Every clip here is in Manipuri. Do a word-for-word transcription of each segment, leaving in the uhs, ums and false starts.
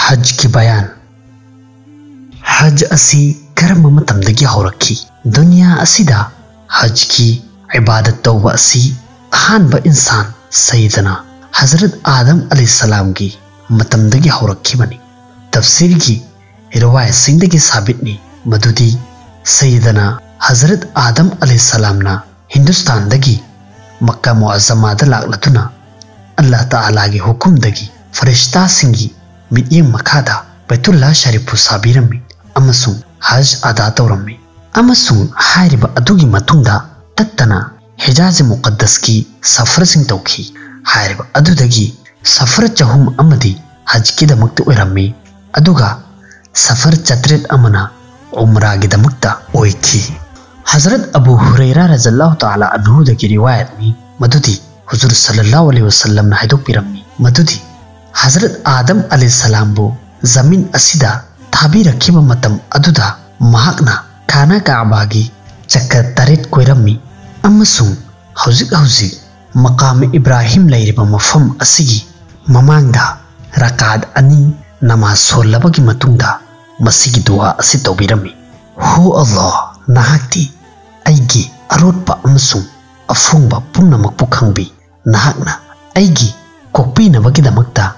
ꯍꯖꯀꯤ ꯕꯌꯥꯟ꯫ ꯍꯖ ꯑꯁꯤ ꯀꯔꯝꯕ ꯃꯇꯝꯗꯒꯤ ꯍꯧꯔꯛꯈꯤ? ꯗꯨꯅꯤꯌꯥ ꯑꯁꯤꯗ ꯍꯖꯀꯤ ꯏꯕꯥꯗꯠ ꯇꯧꯕ ꯑꯁꯤ ꯑꯍꯥꯟꯕ ꯏꯟꯁꯥꯟ ꯁꯩꯗꯅ ꯍꯖꯔꯠ ꯑꯥꯗꯝ ꯑꯂꯩꯍꯤꯁꯁꯂꯥꯝꯒꯤ ꯃꯇꯝꯗꯒꯤ ꯍꯧꯔꯛꯈꯤꯕꯅꯤ꯫ ꯇꯐꯁꯤꯔꯒꯤ ꯔꯤꯋꯥꯌꯠꯁꯤꯡꯗꯒꯤ ꯁꯥꯕꯤꯠꯅꯤ ꯃꯗꯨꯗꯤ ꯁꯩꯗꯅ ꯍꯖꯔꯠ ꯑꯥꯗꯝ ꯑꯂꯩꯍꯤꯁꯁꯂꯥꯝꯅ ꯍꯤꯟꯗꯨꯁꯇꯥꯟꯗꯒꯤ ꯃꯛꯀꯥ ꯃꯨꯑꯖꯃꯥꯗ ꯂꯥꯛꯂꯗꯨꯅ ꯑꯜꯂꯥꯍ ꯇꯥꯂꯥꯒꯤ ꯍꯨꯀꯨꯝꯗꯒꯤ ꯐꯔꯤꯁꯇꯥꯁꯤꯡꯒꯤ ꯃꯤꯠꯌꯦꯡ ꯃꯈꯥꯗ ꯕꯩꯇꯨꯜꯂꯥ ꯁꯔꯤꯐꯄꯨ ꯁꯥꯕꯤꯔꯝꯃꯤ ꯑꯃꯁꯨꯡ ꯍꯖ ꯑꯗꯥ ꯇꯧꯔꯝꯃꯤ꯫ ꯑꯃꯁꯨꯡ ꯍꯥꯏꯔꯤꯕ ꯑꯗꯨꯒꯤ ꯃꯇꯨꯡꯗ ꯇꯠꯇꯅ ꯍꯤꯖꯥꯖ ꯃꯨꯀꯗꯁꯀꯤ ꯁꯐꯔꯁꯤꯡ ꯇꯧꯈꯤ꯫ ꯍꯥꯏꯔꯤꯕ ꯑꯗꯨꯗꯒꯤ ꯁꯐꯔ ꯆꯍꯨꯝ ꯑꯃꯗꯤ ꯍꯖꯀꯤꯗꯃꯛꯇ ꯑꯣꯏꯔꯝꯃꯤ, ꯑꯗꯨꯒ ꯁꯐꯔ ꯆꯥꯇ꯭ꯔꯦꯠ ꯑꯃꯅ ꯎꯝꯔꯥꯒꯤꯗꯃꯛꯇ ꯑꯣꯏꯈꯤ꯫ ꯍꯖꯔꯠ ꯑꯕꯨ ꯍꯨꯔꯩꯔꯥ ꯔꯖꯜꯂꯥꯍꯨ ꯇꯥꯂꯥ ꯑꯟꯍꯨꯗꯒꯤ ꯔꯤꯋꯥꯌꯠꯅꯤ ꯃꯗꯨꯗꯤ ꯍꯨꯖꯨꯔ ꯁꯜꯂꯜꯂꯥꯍꯨ ꯑꯂꯩꯍꯤ ꯋꯁꯜꯂꯝꯅ ꯍꯥꯏꯗꯣꯛꯄꯤꯔꯝꯃꯤ ꯃꯗꯨꯗꯤ ꯍꯖꯔꯠ ꯑꯥꯗꯝ ꯑꯂꯩꯍꯤꯁꯁꯂꯥꯝꯕꯨ ꯖꯃꯤꯟ ꯑꯁꯤꯗ ꯊꯥꯕꯤꯔꯛꯈꯤꯕ ꯃꯇꯝ ꯑꯗꯨꯗ ꯃꯍꯥꯛꯅ ꯈꯥꯅꯥ ꯀꯥꯕꯥꯒꯤ ꯆꯛꯀꯔ ꯇꯔꯦꯠ ꯀꯣꯏꯔꯝꯃꯤ ꯑꯃꯁꯨꯡ ꯍꯧꯖꯤꯛ ꯍꯧꯖꯤꯛ ꯃꯀꯥꯝ ꯏꯕ꯭ꯔꯥꯍꯤꯝ ꯂꯩꯔꯤꯕ ꯃꯐꯝ ꯑꯁꯤꯒꯤ ꯃꯃꯥꯡꯗ ꯔꯀꯥꯠ ꯑꯅꯤ ꯅꯃꯥꯖ ꯁꯣꯜꯂꯕꯒꯤ ꯃꯇꯨꯡꯗ ꯃꯁꯤꯒꯤ ꯗꯨꯋꯥ ꯑꯁꯤ ꯇꯧꯕꯤꯔꯝꯃꯤ: "ꯍꯣ ꯑꯜꯂꯥꯍ, ꯅꯍꯥꯛꯇꯤ ꯑꯩꯒꯤ ꯑꯔꯣꯠꯄ ꯑꯃꯁꯨꯡ ꯑꯐꯣꯡꯕ ꯄꯨꯝꯅꯃꯛꯄꯨ ꯈꯪꯕꯤ꯫ ꯅꯍꯥꯛꯅ ꯑꯩꯒꯤ ꯀꯣꯛꯄꯤꯅꯕꯒꯤꯗꯃꯛꯇ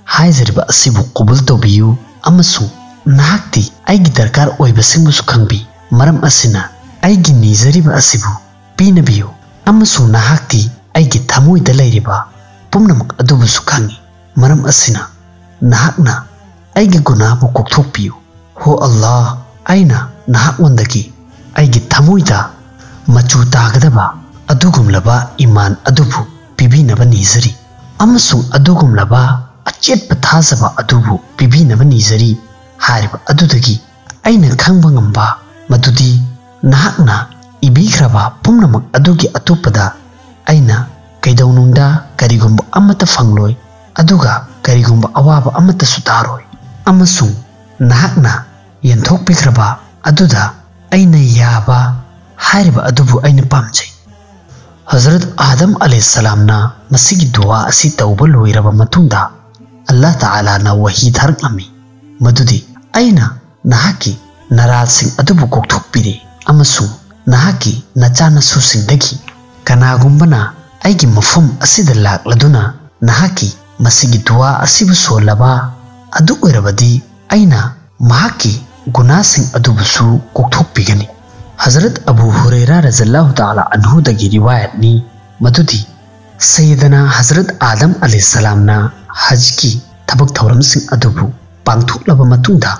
ꯍꯥꯏꯖꯔꯤꯕ ꯑꯁꯤꯕꯨ ꯀꯕꯨꯜ ꯇꯧꯕꯤꯌꯨ, ꯑꯃꯁꯨꯡ ꯅꯍꯥꯛꯇꯤ ꯑꯩꯒꯤ ꯗꯔꯀꯥꯔ ꯑꯣꯏꯕꯁꯤꯡꯕꯨꯁꯨ ꯈꯪꯕꯤ꯫ ꯃꯔꯝ ꯑꯁꯤꯅ ꯑꯩꯒꯤ ꯅꯤꯖꯔꯤꯕ ꯑꯁꯤꯕꯨ ꯄꯤꯅꯕꯤꯌꯨ, ꯑꯃꯁꯨꯡ ꯅꯍꯥꯛꯇꯤ ꯑꯩꯒꯤ ꯊꯃꯣꯏꯗ ꯂꯩꯔꯤꯕ ꯄꯨꯝꯅꯃꯛ ꯑꯗꯨꯕꯨꯁꯨ ꯈꯪꯏ꯫ ꯃꯔꯝ ꯑꯁꯤꯅ ꯅꯍꯥꯛꯅ ꯑꯩꯒꯤ ꯒꯨꯅꯥꯍꯕꯨ ꯀꯣꯛꯊꯣꯛꯄꯤꯌꯨ꯫ ꯍꯣ ꯑꯜꯂꯥꯍ, ꯑꯩꯅ ꯅꯍꯥꯛꯉꯣꯟꯗꯒꯤ ꯑꯩꯒꯤ ꯊꯃꯣꯏꯗ ꯃꯆꯨ ꯇꯥꯒꯗꯕ ꯑꯗꯨꯒꯨꯝꯂꯕ ꯏꯃꯥꯟ ꯑꯗꯨꯕꯨ ꯄꯤꯕꯤꯅꯕ ꯅꯤꯖꯔꯤ, ꯑꯃꯁꯨꯡ ꯑꯗꯨꯒꯨꯝꯂꯕ ꯑꯆꯦꯠꯄ ꯊꯥꯖꯕ ꯑꯗꯨꯕꯨ ꯄꯤꯕꯤꯅꯕ ꯅꯤꯖꯔꯤ꯫ ꯍꯥꯏꯔꯤꯕ ꯑꯗꯨꯗꯒꯤ ꯑꯩꯅ ꯈꯪꯕ ꯉꯝꯕ ꯃꯗꯨꯗꯤ ꯅꯍꯥꯛꯅ ꯏꯕꯤꯈ꯭ꯔꯕ ꯄꯨꯝꯅꯃꯛ ꯑꯗꯨꯒꯤ ꯑꯇꯣꯞꯄꯗ ꯑꯩꯅ ꯀꯩꯗꯧꯅꯨꯡꯗ ꯀꯔꯤꯒꯨꯝꯕ ꯑꯃꯠꯇ ꯐꯪꯂꯣꯏ, ꯑꯗꯨꯒ ꯀꯔꯤꯒꯨꯝꯕ ꯑꯋꯥꯕ ꯑꯃꯠꯇꯁꯨ ꯇꯥꯔꯣꯏ, ꯑꯃꯁꯨꯡ ꯅꯍꯥꯛꯅ ꯌꯦꯟꯊꯣꯛꯄꯤꯈ꯭ꯔꯕ ꯑꯗꯨꯗ ꯑꯩꯅ ꯌꯥꯕ ꯍꯥꯏꯔꯤꯕ ꯑꯗꯨꯕꯨ ꯑꯩꯅ ꯄꯥꯝꯖꯩ"꯫ ꯍꯖꯔꯠ ꯑꯥꯗꯝ ꯑꯂꯩꯍꯤꯁꯁꯂꯥꯝꯅ ꯃꯁꯤꯒꯤ ꯗꯨꯋꯥ ꯑꯁꯤ ꯇꯧꯕ ꯂꯣꯏꯔꯕ ꯃꯇꯨꯡꯗ, ꯑꯜꯂꯥꯍ ꯇꯥꯂꯥꯅ ꯋꯥꯍꯤ ꯊꯥꯔꯛꯂꯝꯃꯤ, ꯃꯗꯨꯗꯤ, "ꯑꯩꯅ ꯅꯍꯥꯛꯀꯤ ꯅꯔꯥꯜꯁꯤꯡ ꯑꯗꯨꯕꯨ ꯀꯣꯛꯊꯣꯛꯄꯤꯔꯦ ꯑꯃꯁꯨꯡ ꯅꯍꯥꯛꯀꯤ ꯅꯆꯥꯅꯁꯨꯁꯤꯡꯗꯒꯤ ꯀꯅꯥꯒꯨꯝꯕꯅ ꯑꯩꯒꯤ ꯃꯐꯝ ꯑꯁꯤꯗ ꯂꯥꯛꯂꯗꯨꯅ ꯅꯍꯥꯛꯀꯤ ꯃꯁꯤꯒꯤ ꯗꯨꯋꯥ ꯑꯁꯤꯕꯨ ꯁꯣꯜꯂꯕ ꯑꯗꯨ ꯑꯣꯏꯔꯕꯗꯤ, ꯑꯩꯅ ꯃꯍꯥꯛꯀꯤ ꯒꯨꯅꯥꯁꯤꯡ ꯑꯗꯨꯕꯨꯁꯨ ꯀꯣꯛꯊꯣꯛꯄꯤꯒꯅꯤ"꯫ ꯍꯖꯔꯠ ꯑꯕꯨ ꯍꯨꯔꯩꯔꯥ ꯔꯖꯜꯂꯥꯍꯨ ꯇꯥꯂꯥ ꯑꯟꯍꯨꯗꯒꯤ ꯔꯤꯋꯥꯌꯠꯅꯤ, ꯃꯗꯨꯗꯤ ꯁꯩꯌꯗꯅꯥ ꯍꯖꯔꯠ ꯑꯥꯗꯝ ꯑꯂꯩꯍꯤꯁꯁꯂꯥꯝꯅ ꯍꯖꯀꯤ ꯊꯕꯛ ꯊꯧꯔꯝꯁꯤꯡ ꯑꯗꯨꯕꯨ ꯄꯥꯡꯊꯣꯛꯂꯕ ꯃꯇꯨꯡꯗ,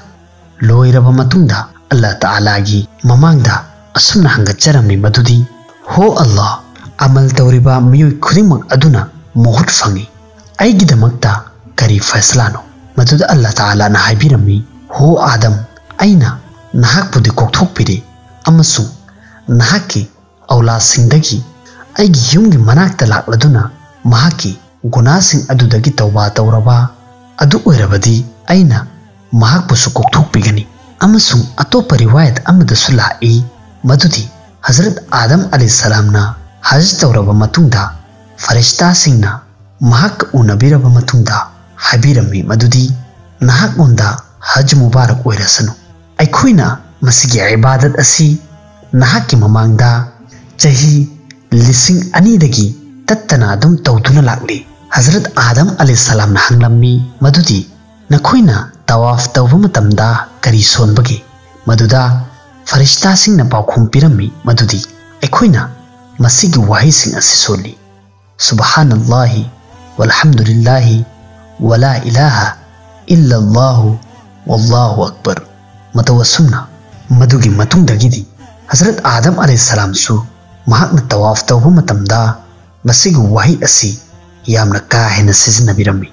ꯂꯣꯏꯔꯕ ꯃꯇꯨꯡꯗ, ꯑꯜꯂꯥꯍ ꯇꯥꯂꯥꯒꯤ ꯃꯃꯥꯡꯗ ꯑꯁꯨꯝꯅ ꯍꯪꯒꯠꯆꯔꯝꯃꯤ, ꯃꯗꯨꯗꯤ, "ꯍꯣ ꯑꯜꯂꯥꯍ, ꯑꯃꯜ ꯇꯧꯔꯤꯕ ꯃꯤꯑꯣꯏ ꯈꯨꯗꯤꯡꯃꯛ ꯑꯗꯨꯅ ꯃꯍꯨꯠ ꯐꯪꯏ, ꯑꯩꯒꯤꯗꯃꯛꯇ ꯀꯔꯤ ꯐꯩꯁꯂꯥꯅꯣ?" ꯃꯗꯨꯗ ꯑꯜꯂꯥꯍ ꯇꯥꯂꯥꯅ ꯍꯥꯏꯕꯤꯔꯝꯃꯤ, "ꯍꯣ ꯑꯥꯗꯝ, ꯑꯩꯅ ꯅꯍꯥꯛꯄꯨꯗꯤ ꯀꯣꯛꯊꯣꯛꯄꯤꯔꯦ ꯑꯃꯁꯨꯡ ꯅꯍꯥꯛꯀꯤ ꯑꯧꯂꯥꯁꯤꯡꯗꯒꯤ ꯑꯩꯒꯤ ꯌꯨꯝꯒꯤ ꯃꯅꯥꯛꯇ ꯂꯥꯛꯂꯗꯨꯅ ꯃꯍꯥꯛꯀꯤ ꯒꯨꯅꯥꯁꯤꯡ ꯑꯗꯨꯗꯒꯤ ꯇꯧꯕꯥ ꯇꯧꯔꯕ ꯑꯗꯨ ꯑꯣꯏꯔꯕꯗꯤ, ꯑꯩꯅ ꯃꯍꯥꯛꯄꯨꯁꯨ ꯀꯣꯛꯊꯣꯛꯄꯤꯒꯅꯤ"꯫ ꯑꯃꯁꯨꯡ ꯑꯇꯣꯞꯄ ꯔꯤꯋꯥꯌꯠ ꯑꯃꯗꯁꯨ ꯂꯥꯛꯏ, ꯃꯗꯨꯗꯤ ꯍꯖꯔꯠ ꯑꯥꯗꯝ ꯑꯂꯩꯍꯤꯁꯁꯂꯥꯝꯅ ꯍꯖ ꯇꯧꯔꯕ ꯃꯇꯨꯡꯗ, ꯐꯔꯤꯁꯇꯥꯁꯤꯡꯅ ꯃꯍꯥꯛꯀ ꯎꯅꯕꯤꯔꯕ ꯃꯇꯨꯡꯗ ꯍꯥꯏꯕꯤꯔꯝꯃꯤ, ꯃꯗꯨꯗꯤ, "ꯅꯍꯥꯛꯉꯣꯟꯗ ꯍꯖ ꯃꯨꯕꯥꯔꯛ ꯑꯣꯏꯔꯁꯅꯨ"꯫ ꯑꯩꯈꯣꯏꯅ ꯃꯁꯤꯒꯤ ꯏꯕꯥꯗꯠ ꯑꯁꯤ ꯅꯍꯥꯛꯀꯤ ꯃꯃꯥꯡꯗ ꯆꯍꯤ ꯂꯤꯁꯤꯡ ꯑꯅꯤꯗꯒꯤ ꯇꯠꯇꯅ ꯑꯗꯨꯝ ꯇꯧꯗꯨꯅ ꯂꯥꯛꯂꯤ꯫ ꯍꯖꯔꯠ ꯑꯥꯗꯝ ꯑꯂꯩꯍꯤꯁꯁꯂꯥꯝꯅ ꯍꯪꯂꯝꯃꯤ, ꯃꯗꯨꯗꯤ, "ꯅꯈꯣꯏꯅ ꯇꯋꯥꯐ ꯇꯧꯕ ꯃꯇꯝꯗ ꯀꯔꯤ ꯁꯣꯟꯕꯒꯦ?" ꯃꯗꯨꯗ ꯐꯔꯤꯁꯇꯥꯁꯤꯡꯅ ꯄꯥꯎꯈꯨꯝ ꯄꯤꯔꯝꯃꯤ, ꯃꯗꯨꯗꯤ, "ꯑꯩꯈꯣꯏꯅ ꯃꯁꯤꯒꯤ ꯋꯥꯍꯩꯁꯤꯡ ꯑꯁꯤ ꯁꯣꯜꯂꯤ, ꯁꯨꯕꯍꯥꯅꯜꯂꯥꯍꯤ, ꯋꯜꯍꯝꯗꯨꯂꯤꯜꯂꯥꯍꯤ, ꯋꯂꯥ ꯏꯂꯥꯍ ꯏꯜꯂꯜꯂꯥꯍꯨ, ꯋꯜꯂꯥꯍꯨ ꯑꯛꯕꯔ"꯫ ꯃꯇꯧ ꯑꯁꯨꯝꯅ ꯃꯗꯨꯒꯤ ꯃꯇꯨꯡꯗꯒꯤꯗꯤ ꯍꯖꯔꯠ ꯑꯥꯗꯝ ꯑꯂꯩꯍꯤꯁꯁꯂꯥꯝꯁꯨ ꯃꯍꯥꯛꯅ ꯇꯋꯥꯐ ꯇꯧꯕ ꯃꯇꯝꯗ ꯃꯁꯤꯒꯤ ꯋꯥꯍꯩ ꯑꯁꯤ ꯌꯥꯝꯅ ꯀꯥ ꯍꯦꯟꯅ ꯁꯤꯖꯤꯟꯅꯕꯤꯔꯝꯃꯤ꯫